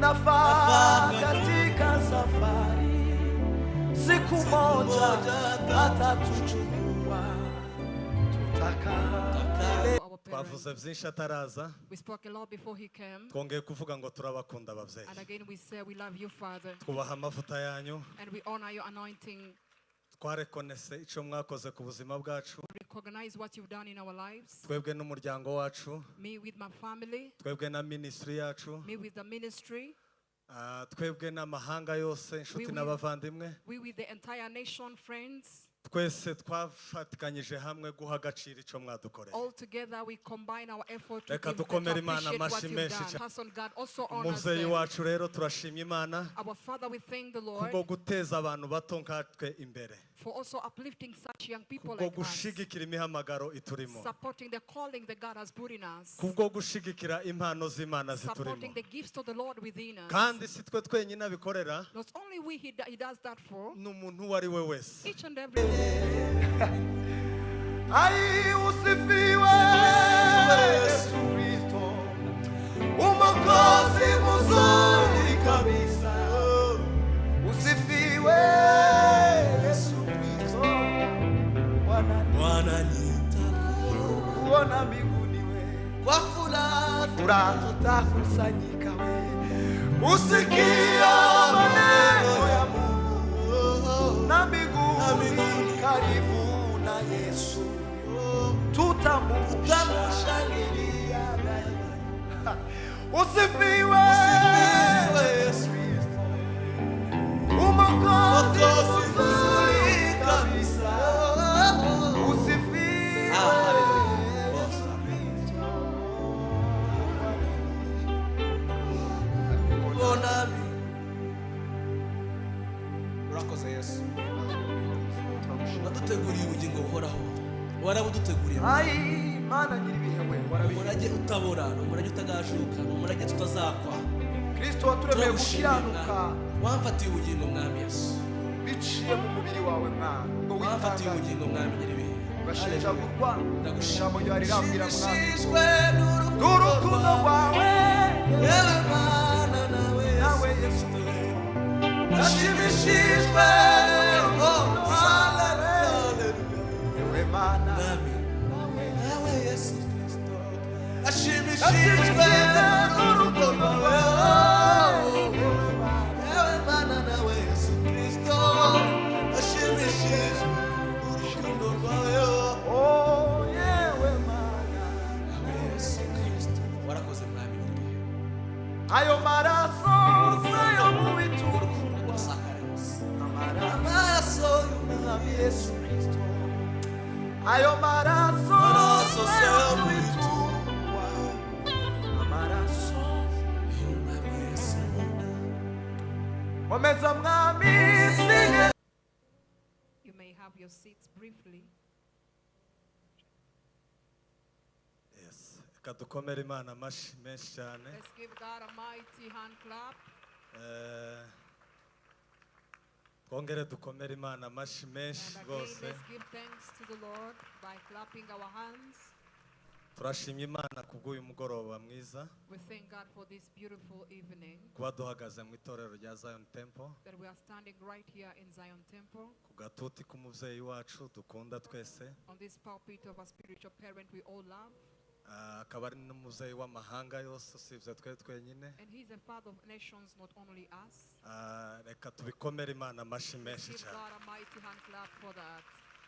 Inafaa katika safari, siku moja atatuchukua, tutakaa. Our parents. Twavuze byinshi ataraza. We spoke a lot before he came. Twongeye kuvuga ngo turabakunda ababyeyi. And again we say we love you, Father. Twubaha amavuta yanyu. And we honor your anointing. Twarekonese icyo mwakoze ku buzima bwacu. Recognize what you've done in our lives. Twebwe n'umuryango wacu. Me with my family. Twebwe na ministry yacu. Me with the ministry. Ah, twebwe n'amahanga yose inshuti n'abavandimwe. We with the entire nation, friends. Twese twafatikanyije hamwe guha agaciro icyo mwadukoreye. All together we combine our effort to Reka give, to dukomere Imana appreciate what amashyi you've menshi done. cyane. Person God also honors Umubyeyi them. Wacu rero turashimye Imana Our Father, we thank the Lord kubwo guteza abantu bato nkatwe imbere, for also uplifting such young people kubwo like us, gushigikira imihamagaro iturimo, supporting the calling that God has put in us, kubwo gushigikira impano z'Imana ziturimo. Supporting the gifts of the Lord within us. Kandi si twe twenyine abikorera. Not only we he does that for, Ni umuntu uwo ari we wese. Each and every Ai, usifiwe Yesu Kristo, Mwokozi mzuri kabisa. Usifiwe Yesu Kristo, Bwana. Bwana nitakuona Kuona mbinguni we, kwa furaha. Furaha tutakusanyika we, usikia maneno ya Mungu na mbinguni karibu na Yesu tutamushangilia naye. Usifiwe. Usifiwe Yesu. Kristo, Mwokozi Mwokozi mzuri mzuri kabisa. Usifiwe Ah, hallelujah. Yesu Kristo. Kuona urakoze Yesu, waduteguriye ubugingo buhoraho, warabuduteguriye. Ai, Mana nyiribihe we, warabihe. Umurage utabora ni umurage utagajuka, ni umurage tutazakwa. Kristo waturemeye Turagushimiye gukiranuka. Mwami, wamfatiye ubugingo Mwami Yesu. Biciye mu mubiri wawe Mwana ubwo Wamfatiye witanga ubugingo Mwami nyiribihe. ugashenjagurwa. Ijambo ryawe rirambwira Mwami Nshimishijwe n'urukundo n'urukundo rwawe. Yewe Mana nawe Nawe Yesu Yesu. Kristo, nashimishijwe, oh hallelujah. Yewe Mana. Mwami nawe Yesu Kristo, nashimishijwe n'urukundo rwawe. Yewe Mana nawe Yesu Kristo, nashimishijwe n'urukundo rwawe. Oh, yewe Mana. Nawe Yesu Kristo, warakoze Mwami nyiribihe. Ayo maraso yo mu bituro. Urukundo rwasakara hose. Amaraso Amaraso y'Umwami Yesu Kristo, ayo maraso Maraso yo yo mu mu bituro, amaraso y'Umwami Yesu nkunda. Komeza Mwami singe. You may have your seats briefly. Yes. Reka dukomere Imana amashyi menshi cyane. Let's give God a mighty hand clap. Eh, twongere dukomere Imana amashyi menshi And again, rwose. Let's give thanks to the Lord by clapping our hands. Turashimye Imana kubw'uyu mugoroba mwiza. We thank God for this beautiful evening Kuba duhagaze mu itorero rya Zion Temple, that we are standing right here in Zion Temple ku gatuti k'umubyeyi wacu dukunda twese, on this pulpit of a spiritual parent we all love. Ah, akaba ari n'umubyeyi w'amahanga yose usibye twe twenyine. And he's a father of nations, not only us. Ah, reka tubikomere Imana amashyi Let's menshi give cyane. God a mighty hand clap for that.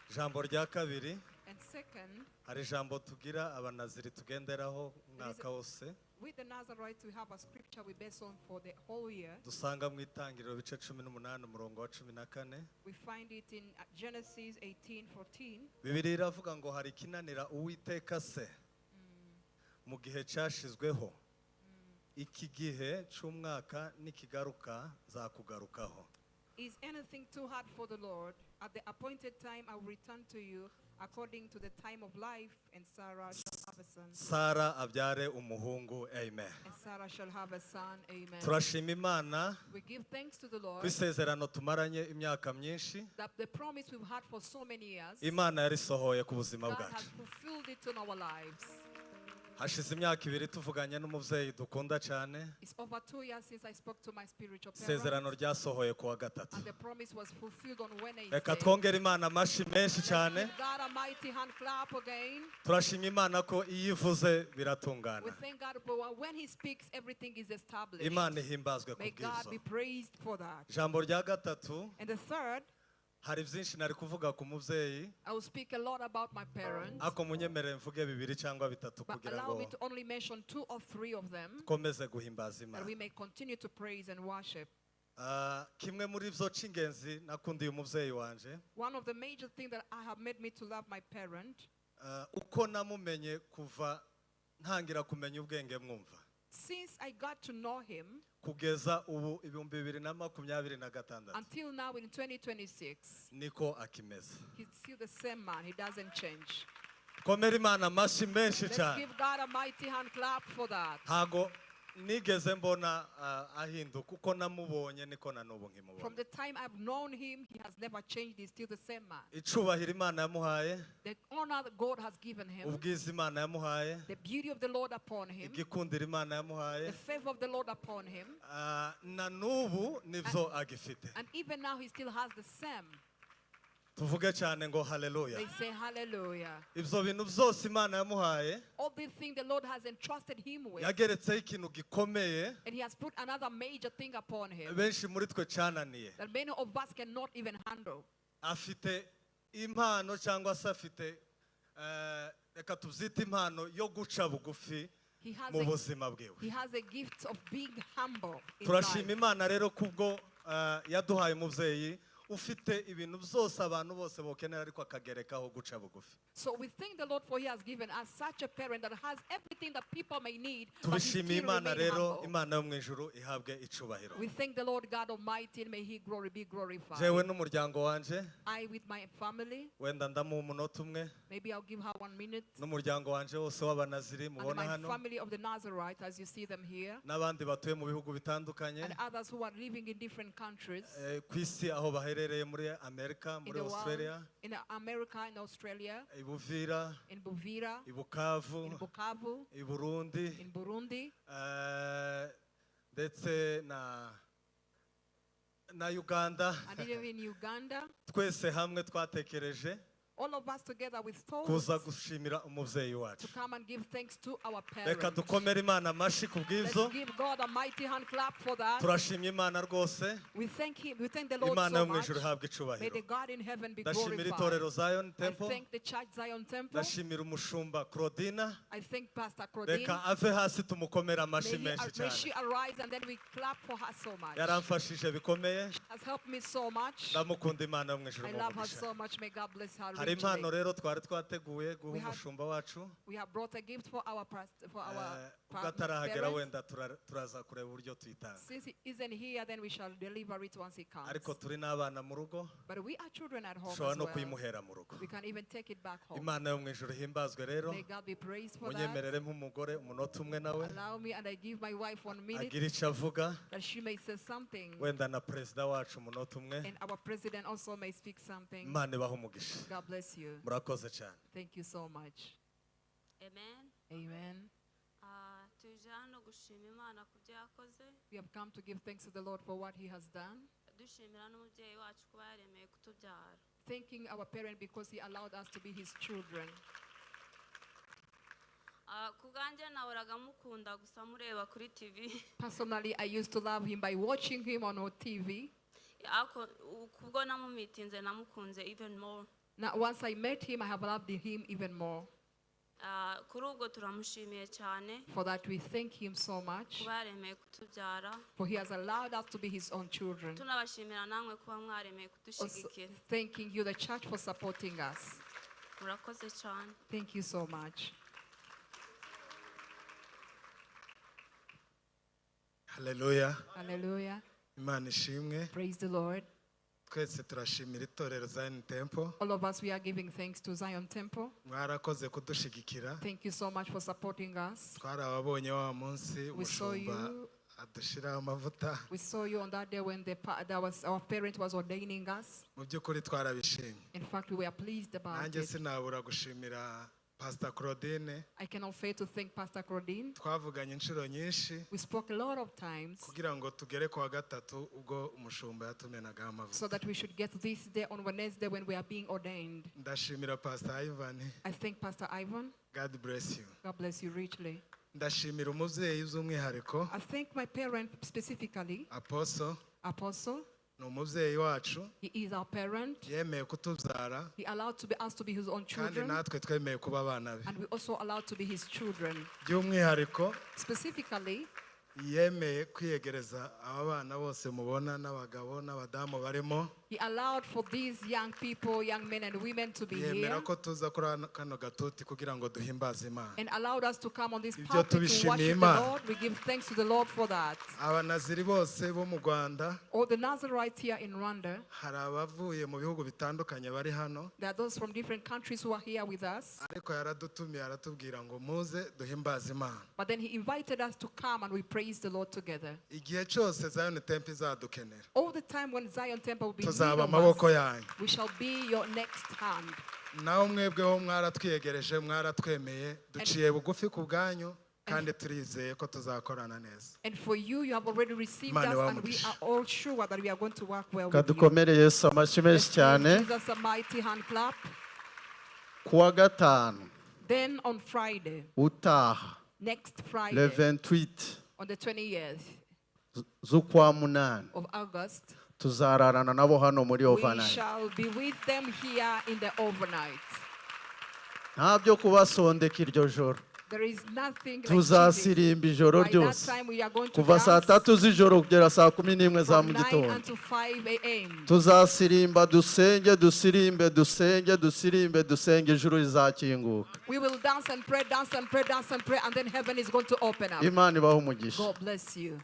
Ijambo rya kabiri, And second, hari ijambo tugira abanaziri tugenderaho umwaka wose, with the Nazarites, we have a scripture we base on for the whole year. Dusanga mu Itangiriro bice 18 umurongo wa 14. We find it in Genesis 18:14. Bibiliya iravuga ngo hari ikinanira Uwiteka se? Mu gihe cyashizweho iki gihe cy'umwaka nikigaruka nzakugarukaho. Is anything too hard for the Lord? At the appointed time, I will return to you according to the time of life, and Sarah shall have a son. Sara abyare umuhungu. Amen. And Sarah shall have a son. Amen. Turashima Imana We give thanks to the Lord ku isezerano tumaranye imyaka myinshi, that the promise we've had for so many years, Imana yarisohoye ku buzima God bwacu. Has fulfilled it in our lives. Hashize imyaka 2 tuvuganye n'umubyeyi dukunda cyane. It's over 2 years since I spoke to my spiritual Isezerano parent, ryasohoye ku wa gatatu. and the promise was fulfilled on Wednesday. Reka twongere Imana amashyi menshi Let's cyane. give God a mighty hand clap again. Turashima Imana ko iyo ivuze biratungana. We thank God for when He speaks, everything is established. Imana ihimbazwe ku May God bw'izo. be praised for that. Ijambo rya gatatu, And the third, hari byinshi nari kuvuga ku mubyeyi, I will speak a lot about my parents, ariko munyemerere mvuge bibiri cyangwa bitatu but kugira allow ngo me to only mention two or three of them dukomeze guhimbaza that Imana. we may continue to praise and worship. Ah, kimwe muri byo cy'ingenzi nakundiye umubyeyi wanje, One of the major things that I have made me to love my parent, ah, uko namumenye kuva ntangira kumenya ubwenge mwumva since I got to know him kugeza ubu 2026, until now in 2026, niko akimeze. He's still the same man. He doesn't change. Komera Imana amashyi menshi Let's cyane. give God a mighty hand clap for that. Ntago nigeze mbona ahinduka, uko namubonye niko na n'ubu From nkimubona. the time I've known him, he has never changed. He's still the same man. Icubahiro Imana yamuhaye, The honor that God has given him, ubwiza Imana yamuhaye, the beauty of the Lord upon him, igikundiro Imana yamuhaye, the favor of the Lord upon him, na n'ubu nibyo agifite. And even now he still has the same. Tuvuge cyane ngo haleluya. They say hallelujah. Ibyo bintu byose Imana yamuhaye, All these things the Lord has entrusted him with, yageretseho ikintu gikomeye and he has put another major thing upon him benshi muri twe cyananiye. That many of us cannot even handle. Afite impano cyangwa se afite reka tubyite impano yo guca bugufi He has mu a, buzima bwiwe. he has a gift of being humble in Turashima life. Imana rero kubwo yaduhaye umubyeyi ufite ibintu byose abantu bose bokenera ariko akagerekaho guca bugufi. So we thank the Lord for He has given us such a parent that has everything that people may need, but he Tubishimiye still Imana remain rero, humble. Imana yo mu ijuru ihabwe icubahiro. We thank the Lord God Almighty, and may He glory be glorified. Jewe n'umuryango wanje, I with my family, wenda ndamuha umunota umwe, maybe I'll give her 1 minute, n'umuryango wanje wose w'Abanaziri and mubona my hano, family of the Nazarite, as you see them here, n'abandi batuye mu bihugu bitandukanye and others who are living in different countries ku isi aho baherereye, muri Amerika, in muri the world, Australia, in America, in Australia, i Buvira, in Buvira, i Bukavu, in Bukavu, i Burundi, in Burundi, ndetse na Uganda. And even in Uganda. Twese hamwe twatekereje All of us together with thoughts kuza gushimira umubyeyi wacu. To come and give thanks to our Reka parents. dukomere Imana amashyi ku bw'ibyo. Let's give God a mighty hand clap for that. Turashimye Imana rwose. We thank Him. We thank the Lord Imana so yo mu much. ijuru ihabwe May icubahiro. the God in heaven be Ndashimira glorified. itorero Zion I Temple. thank the church Zion Temple. Ndashimira umushumba Claudina. I thank Pastor Claudine. Reka ave hasi tumukomere May, amashyi menshi may she cyane. arise and then we clap for her so much. Yaramfashije bikomeye. Has helped me so much. Ndamukunda, Imana yo mu ijuru I love her umugisha. So much. May God bless her Hari impano richly. Rero twari twateguye guha umushumba wacu. We have brought a gift for our for our Ubwo atarahagera parents. wenda turaza kureba uburyo tuyitanga. Since he isn't here, then we shall deliver it once he comes. Ariko turi n'abana mu rugo, But we are children at home dushobora as no well. kuyimuhera mu rugo. We can even take it back home. Imana yo mu ijuru ihimbazwe rero. May God be praised for that. Munyemerere nk'umugore umunota umwe nawe Allow me and I give my wife 1 minute agira icyo avuga, that she may say something. Wenda na perezida wacu umunota umwe. And our president also may speak something. Imana ibahe umugisha. God bless you. Murakoze cyane. Thank you so much. Amen. Amen. Ah, tuje hano gushima Imana ku byo yakoze, We have come to give thanks to the Lord for what He has done, dushimira n'umubyeyi wacu kuba yaremeye kutubyara. Thanking our parent because He allowed us to be His children. Ah, ku bwanjye nahoraga mukunda gusa mureba kuri TV. Personally, I used to love him by watching him on our TV. Ariko kubwo namumitinze namukunze even more. Now, once I met him, I have loved him even more. Ah, kuri ubwo turamushimiye cyane For that, we thank him so much, kuba yaremeye kutubyara, for he has allowed us to be his own children. Tunabashimira namwe kuba mwaremeye Also, kudushyigikira. Thanking you, the church, for supporting us. Murakoze cyane. Thank you so much. Haleluya. Hallelujah. Imana ishimwe. Praise the Lord. Twese turashimira itorero Zion Temple. All of us, we are giving thanks to Zion Temple. Mwarakoze kudushigikira. Thank you so much for supporting us. Twarababonye wa munsi We saw umushumba you. Adushiraho amavuta. We saw you on that day when the, pa- that was, our parent was ordaining us. Mu by'ukuri twarabishimye. In fact, we were pleased about Nanjye it. sinabura gushimira Pastor Claudine. I cannot fail to thank Pastor Claudine. Twavuganye inshuro nyinshi We spoke a lot of times kugira ngo tugere ku wa gatatu ubwo umushumba yatumenagaho amavuta. So that we should get this day on Wednesday when we are being ordained. Ndashimira Pastor Ivan. I thank Pastor Ivan. God bless you. God bless you richly. Ndashimira umubyeyi by'umwihariko. I thank my parent specifically, Apostle. Apostle. Ni umubyeyi wacu. He is our parent. Yemeye kutubyara. He allowed to be us to be his own Kandi children, natwe twemeye kuba abana be. And we also allowed to be his children. By'umwihariko Specifically, yemeye kwiyegereza aba bana bose mubona n'abagabo n'abadamu barimo. He allowed for these young people, young men and women to be Yemera here ko tuza kuri kano gatuti kugira ngo duhimbaze Imana. And allowed us to come on this Ibyo pulpit to tubishimiye worship the Imana. Lord. We give thanks to the Lord for that. Abanaziri bose bo mu Rwanda. All the Nazarites here in Rwanda, Hari abavuye mu bihugu bitandukanye bari hano. There are those from different countries who are here with us. Ariko yaradutumiye aratubwira ngo muze duhimbaze Imana. But then he invited us to come and we praise the Lord together. Igihe cyose Zion Temple izadukenera, All the time when Zion Temple will be in need tuzaba of amaboko us, yanyu. We shall be your next hand. Nawe mwebweho mwaratwiyegereje mwaratwemeye duciye bugufi ku bwanyu kandi turizeye ko tuzakorana neza. And for you, you have already received Imana us, ibahe and we umugisha. Are all sure that we are going to work well with you. Kadukomere Yesu amashyi menshi Let's give cyane. Jesus a mighty hand clap. Ku wa gatanu Then on Friday, utaha, next le Friday, 28 on the 20th z'ukwa munani, of August, tuzararana nabo hano muri we overnight. Shall be with them here in the overnight. Nta byo kubasondeka iryo joro. There is nothing like cheating. Tuzasirimba ijoro By that ryose time, we are going to kuva saa dance tatu z'ijoro kugera saa kumi n'imwe za from mu 9 gitondo. Until 5 a.m. Tuzasirimba dusenge dusirimbe dusenge dusirimbe dusenge ijuru rizakinguka. We will dance and pray, dance and pray, dance and pray, and then heaven is going to open up. Imana ibahe umugisha. God bless you.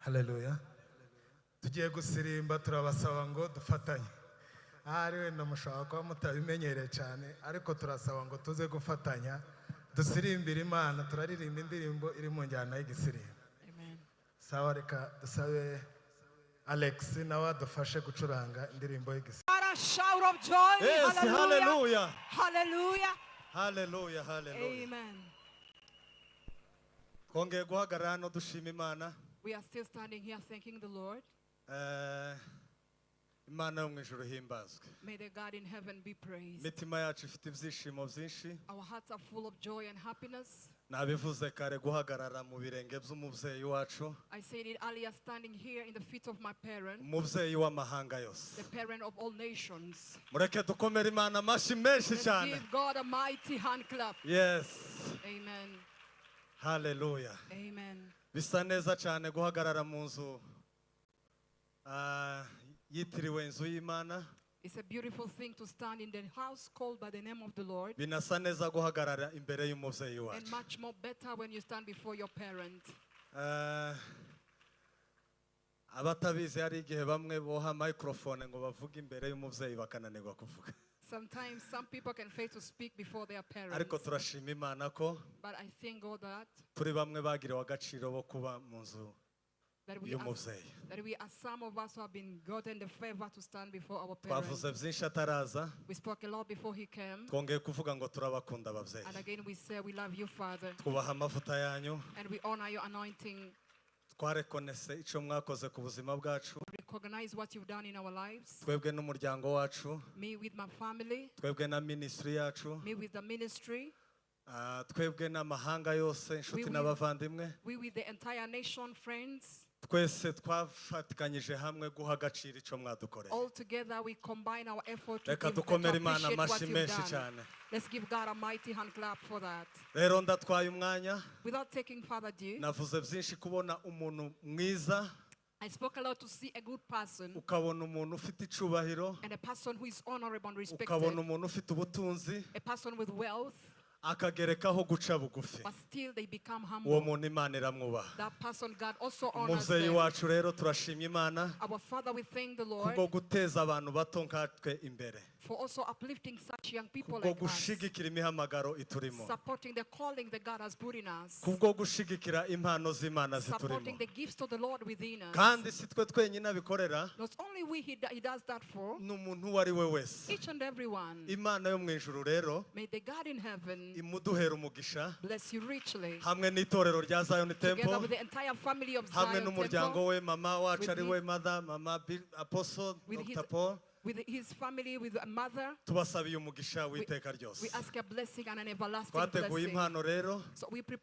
Haleluya. Tugiye gusirimba turabasaba ngo dufatanye ahari wenda mushobora kuba mutabimenyereye cyane ariko turasaba ngo tuze gufatanya dusirimbire Imana turaririmba indirimbo iri mu njyana y'igisirimba. Amen. Sawa reka dusabe Alex nawe adufashe gucuranga indirimbo y'igisirimba. What a shout of joy. Yes, Hallelujah. hallelujah. Hallelujah. Hallelujah, hallelujah. Amen. Twongeye guhagarara hano dushima Imana. We are still standing here thanking the Lord. Eh, Imana yo mu ijuru ihimbazwe. May the God in heaven be praised. Imitima yacu ifite ibyishimo byinshi. Our hearts are full of joy and happiness. Nabivuze kare guhagarara mu birenge by'umubyeyi wacu, I said it earlier, standing here in the feet of my parent, umubyeyi w'amahanga yose. The parent of all nations. Mureke dukomere Imana amashyi menshi Let's cyane. Give God a mighty hand clap. Yes. Amen. Haleluya. Amen. Bisa neza cyane guhagarara mu nzu ah, yitiriwe inzu y'Imana. It's a beautiful thing to stand in the house called by the name of the Lord. Binasa neza guhagarara imbere y'umubyeyi And wacu. Much more better when you stand before your parent. Eh, abatabizi hari igihe bamwe boha microphone ngo bavuge imbere y'umubyeyi bakananirwa kuvuga. Sometimes some people can fail to speak before their parents. Ariko turashima Imana ko But I thank God that, turi bamwe bagiriwe agaciro bo kuba mu nzu that, we are, y'umubyeyi. That we are some of us who have been gotten the favor to stand before our parents. Twavuze byinshi ataraza. We spoke a lot before he came. Twongeye kuvuga ngo turabakunda ababyeyi. And again we say we love you, Father. Twubaha amavuta yanyu. And we honor your anointing. Twarekonese icyo mwakoze ku buzima bwacu. Recognize what you've done in our lives. Twebwe n'umuryango wacu. Me with my family. Twebwe na ministry yacu. Me with the ministry. Ah, twebwe n'amahanga yose inshuti We n'abavandimwe. We with the entire nation, friends. Twese twafatikanyije hamwe guha agaciro icyo mwadukoreye. All together we combine our effort to, Reka give, to dukomere Imana appreciate what amashyi you've menshi done. cyane. Let's give God a mighty hand clap for that. Rero ndatwaye umwanya. Without taking further ado, Navuze byinshi kubona umuntu mwiza, I spoke a lot to see a good person ukabona umuntu ufite icubahiro, and a person who is honorable and respected, ukabona umuntu ufite ubutunzi, a person with wealth, akagerekaho guca bugufi. But still they become Uwo humble. muntu Imana iramwubaha. That person God also honors Umubyeyi them. wacu rero turashimye Imana Our Father, we thank the Lord kubwo guteza abantu bato nkatwe imbere. For also uplifting such young people Kubwo like us, gushigikira imihamagaro iturimo, supporting the calling that God has put in us, kubwo gushigikira impano z'Imana ziturimo. Supporting the gifts of the Lord within us. Kandi si twe twenyine abikorera, Not only we he does that for, ni umuntu uwo ari we wese. Each and every one. Imana yo mu ijuru rero May the God in heaven imuduhera umugisha bless you richly, hamwe n'itorero rya Zion together Temple, with the entire family of hamwe Zion n'umuryango Temple, we, mama wacu with ari his- we mother, mama Apostle with his, Dr Paul. With his family, with a mother. Tubasabiye umugisha w'iteka ryose. We ask a blessing and an everlasting Twateguye blessing. impano rero. So we prepare